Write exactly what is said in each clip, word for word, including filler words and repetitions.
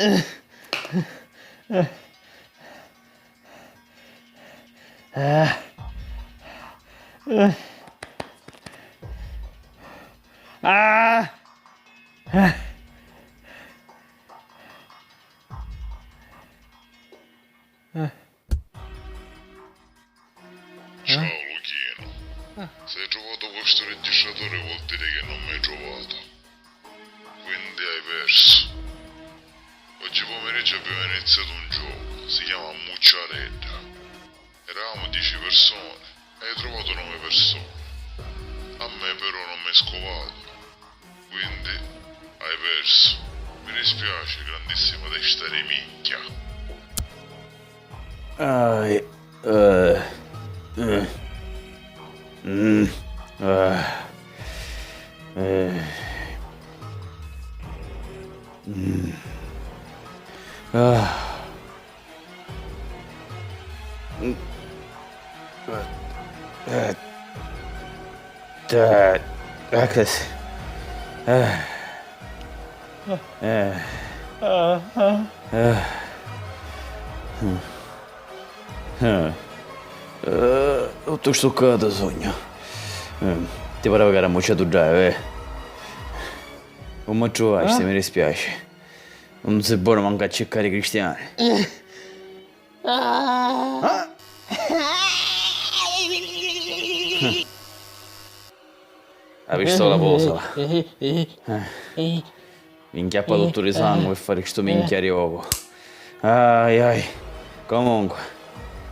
Ah! Ciao Luchino. Ah. Se hai trovato questo registratore vuol dire che non mi hai trovato. Quindi hai perso. Oggi pomeriggio abbiamo iniziato un gioco, si chiama Mucciaredda. Eravamo dieci persone e hai trovato nove persone. A me però non mi hai scovato. Quindi hai perso. Mi dispiace, grandissima testa di minchia. Ai, eh, eh, mm, ah, eh, mm, ah, mm, eh, eh, eh, eh, eh, eh. Eh. Eh, tuttu stuccatu sugnu. Eh, ti pareva ca era ammucciatu ddà, eh? Comu mi truvasti? Eh? Mi dispiaci. Non si ponu mancu acciccari i cristiani. Eh. Ah! Hai visto la posola? Eh. Mi nchiappa tuttu di sangue per fare stu minchia di oco. Ai, ai. Comunque,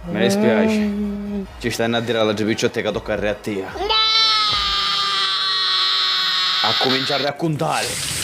mi dispiace. Ci stannu a dire all'altri picciotti ca tocca a re a tia. Accumincia a raccuntare.